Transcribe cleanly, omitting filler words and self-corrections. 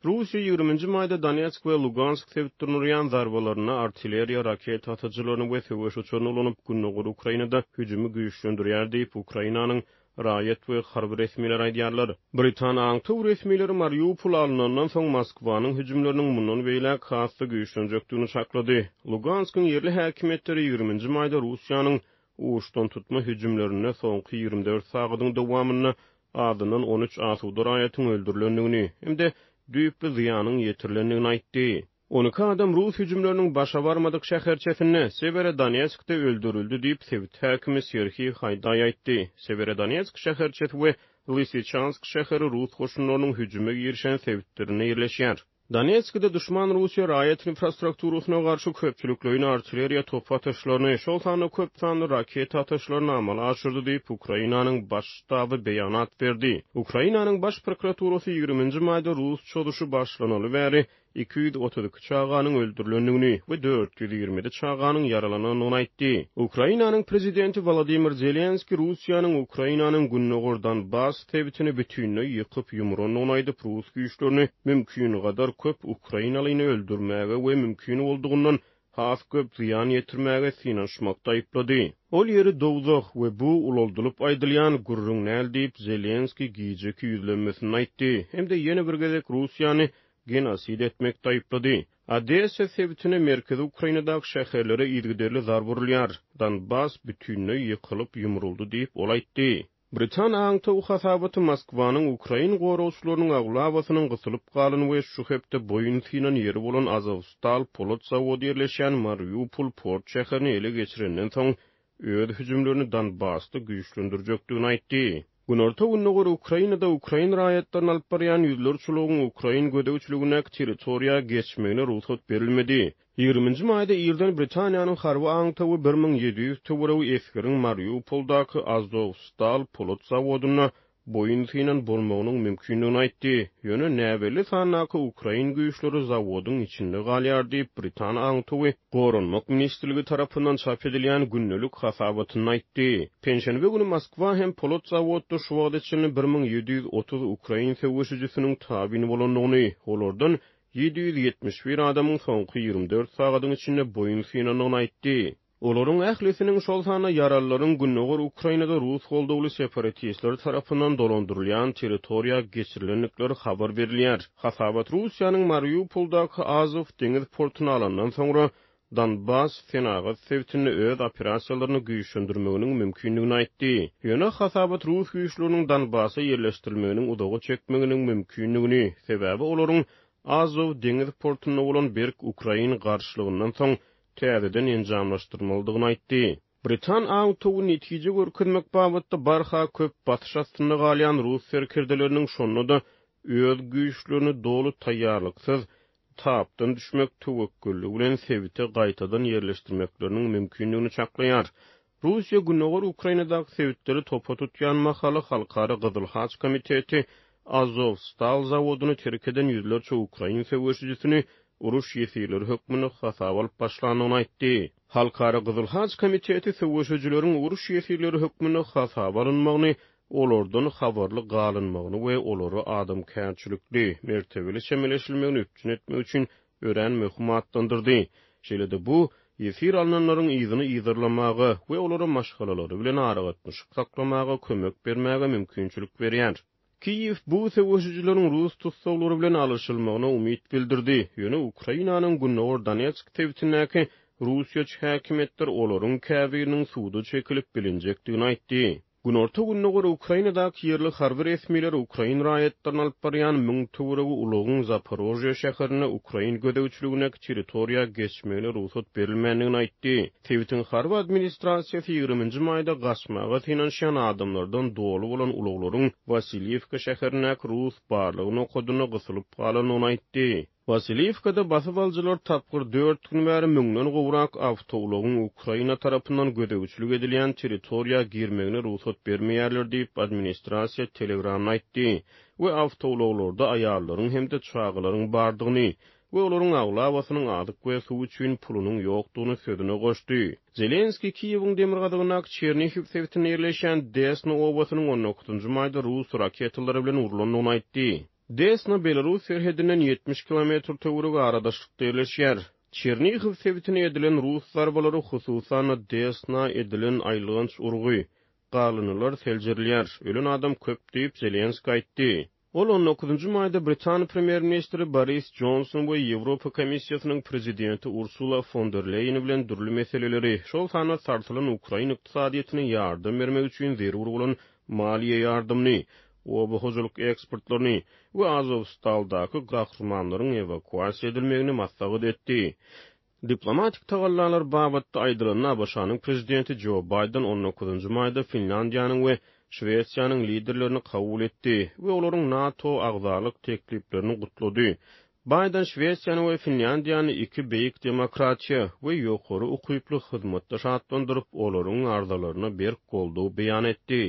Russiýa ýigriminji maýda Donetsk we Lugansk sebitlerine urýan zarbalarynda artilleriýa, raketa atyjylaryny we söweş uçaryny ulanyp, gündogar Ukrainada hüjümi güýçlendirýär diýip, Ukrainanyň raýat we harby resmileri aýdýarlar. Britan aňtaw resmileri Mariupol alnandan soň Moskwanyň hüjümleriniň mundan beýläk has-da güýçlenjekdigini çaklady. Luganskyň ýerli häkimiýetleri ýigriminji maýda Russiýanyň uçdantutma hüjümlerinde soňky 24 sagadyň dowamynda azyndan 13 asuda raýatyň öldürilendigini hem-de düýpli zyýanyň ýetirilendigini aýtdy. 12 adam rus hüjümleriniň başa barmadyk şäherçesinde, Sewerodonetskde öldürildi diýip, sebit häkimi Serhiý Haýdaý aýtdy. Sewerodonetsk şäherçesi we Lysyçansk şäheri rus goşunlarynyň hüjüme girişen sebitlerinde ýerleşýär. Donetskde duşman Russiýa raýat infrastrukturasyna garşy köpçülikleýin artilleriýa top atyşlaryny, şol sanda köp sanly raketa atyşlaryny amala aşyrdy diýip, Ukrainanyň Baş ştaby beýanat berdi. Ukrainanyň Baş prokuraturasy ýigriminji maýda rus çozuşy başlanaly bäri 232 çaganyň öldürilendigini we 427 çaganyň ýaralanandygyny aýtdy. Ukrainanyň prezidenti Wolodymyr Zelenskiý Russiýanyň Ukrainanyň gündogar Donbass sebitini bütinleý ýykyp-ýumurandygyny aýdyp, rus güýçlerini mümkingadar köp ukrainalyny öldürmäge we mümkin boldugyndan has köp zyýan ýetirmäge synanyşmakda aýyplady. Ol ýeri dowzah we bu ulaldylyp aýdylýan gürrüň däl diýip, Zelenskiý gijeki ýüzlenmesinde aýtdy hem-de ýene bir gezek Russiýany genosid etmekde aýyplady. Odessa sebitine, merkezi Ukrainadaky şäherlere yzygiderli zarba urulýar. Donbass bütinleý ýykylyp, ýumruldy diýip, ol aýtdy. Britan aňtaw hasabaty Moskwanyň ukrain goragçylarynyň aglabasynyň gysylyp galan we şu hepde boýun synan ýeri bolan Azowstal polat zawody ýerleşýän Mariupol port şäherini ele geçirenden soň öz hüjümlerini Donbassda güýçlendirjekdigini aýtdy. Günorta-gündogar Ukrainada ukrain raýatlaryny alyp barýan ýüzlerçe ulagyň ukrain gözegçiligindäki territoriýa geçmegine rugsat berilmedi. Ýigriminji maýda irden Britaniýanyň harby aňtawy 1700 töweregi esgeriň Mariupoldaky Azowstal polat zawodynda boýun synan bolmagynyň mümkindigini aýtdy. Ýöne näbelli sandaky ukrain güýçleri zawodyň içinde galýar diýip, britan aňtawy Goranmak ministrligi tarapyndan çap edilýän gündelik hasabatynda aýtdy. Penşenbe güni Moskwa hem polat zawodda şu wagta çenli 1730 ukrain söweşijisiniň tabyn bolandygyny, olardan 771 adamyň soňky 24 sagadyň içinde boýun synandygyny aýtdy. Olaryň ählisiniň, şol sanda ýaralylaryň gündogar Ukrainada rus goldawly separatistler tarapyndan dolandyrylýan territoriýa geçirilendikleri habar berilýär. Hasabat Russiýanyň Mariupoldaky Azow deňiz portuny alandan soňra Donbass senagat sebitinde öz operasiýalaryny güýçlendirmeginiň mümkindigini aýtdy. Ýöne hasabat rus güýçleriniň Donbassa ýerleşdirilmeginiň uzaga çekmeginiň mümkindigini, sebäbi olaryň Azow deňiz portunda bolan berk ukrain garşylygyndan soň täzeden enjamlaşdyrmalydygyny aýtdy. Britan aňtawy netije görkezmek babatda barha köp basyş astynda galýan rus serkerdeleriniň şonda-da öz güýçlerini doly taýýarlyksyz tapdan düşmek töwekgelligi bilen sebite gaýtadan ýerleşdirmekleriniň mümkindigini çaklaýar. Russiýa gündogar Ukrainadaky sebitleri topa tutýan mahaly Halkara Gyzyl Haç komiteti Azowstal zawodyny terk eden ýüzlerçe ukrain söweşijisini uruş ýesirleri hökmünde hasaba alyp başlandygyny aýtdy. Halkara Gyzyl Haç komiteti söweşijileriň uruş ýesirleri hökmünde hasaba alynmagyny, olardan habarly galynmagyny we olara adamkärçilikli, mertebeli çemeleşilmegini üpjün etmek üçin örän möhüm atlandyrdy. Şeýle-de bu, ýesir alnanlaryň yzyny yzarlamaga we olara maşgalalary bilen aragatnaşyk saklamaga kömek bermäge mümkinçilik berýär. Kiýew bu söweşijileriň rus tussaglary bilen alyşylmagyna umyt bildirdi, ýöne Ukrainanyň gündogar Donetsk sebitindäki russiýaçy häkimiýetler olaryň käbiriniň suda çekilip bilinjekdigini aýtdy. Günorta-gündogar Ukrainadaky ýerli harby resmiler ukrain raýatlaryny alyp barýan 1000 töweregi ulagyň Zaporožýe şäherinde ukrain gözegçiligindäki territoriýa geçmegine rugsat berilmändigini aýtdy. Sebitiň harby administrasiýasy ýigriminji maýda gaçmaga synanyşýan adamlardan doly bolan ulaglaryň Wasilýewka şäherindäki rus barlag nokadynda gysylyp galandygyny aýtdy. Wasilýewkada basybalyjylar tapgyr dört gün bäri müňden gowrak awtoulagyň Ukraina tarapyndan gözegçilik edilýän territoriýa girmegine rugsat bermeýärler diýip, administrasiýa Telegramda aýtdy we awtoulaglarda aýallaryň hem-de çagalaryň bardygyny we olaryň aglabasynyň azyk we suw üçin pulunyň ýokdugyny sözüne goşdy. Zelenskiý Kiýewiň demirgazygyndaky Çernihiw sebitinde ýerleşýän Desna obasynyň on dokuzynjy maýda rus raketalary bilen urlandygyny aýtdy. Desna Belarus serhedinden 70 kilometr töweregi aradaşlykda ýerleşýär. Çernihiw sebitine edilen rus zarbalary, hususan-da Desna edilen aýylganç urgy. Galyndylar seljerilýär. Ölen adam köp diýip, Zelenski aýtdy. Ol on dokuzynjy maýda britan premýer-ministri Boris Jonson we Ýewropa Komissiýasynyň prezidenti Ursula fon der Leýen bilen dürli meseleleri, şol sanda sarsylan ukrain ykdysadyýetine ýardam bermek üçin zerur bolan maliýe ýardamyny, oba hojalyk eksportlaryny we Azowstaldaky gahrymanlaryň ewakuasiýa edilmegini maslahat etdi. Diplomatik tagallalar babatda aýdylanda, ABŞ-nyň prezidenti Jo Baýden on dokuzynjy maýda Finlýandiýanyň we Şwesiýanyň liderlerini kabul etdi we olaryň NATO agzalyk tekliplerini gutlady. Baýden Şwesiýany we Finlýandiýany iki beýik demokratiýa we ýokary ukyply hyzmatdaş atlandyryp, olaryň arzalaryna berk goldaw beýan etdi.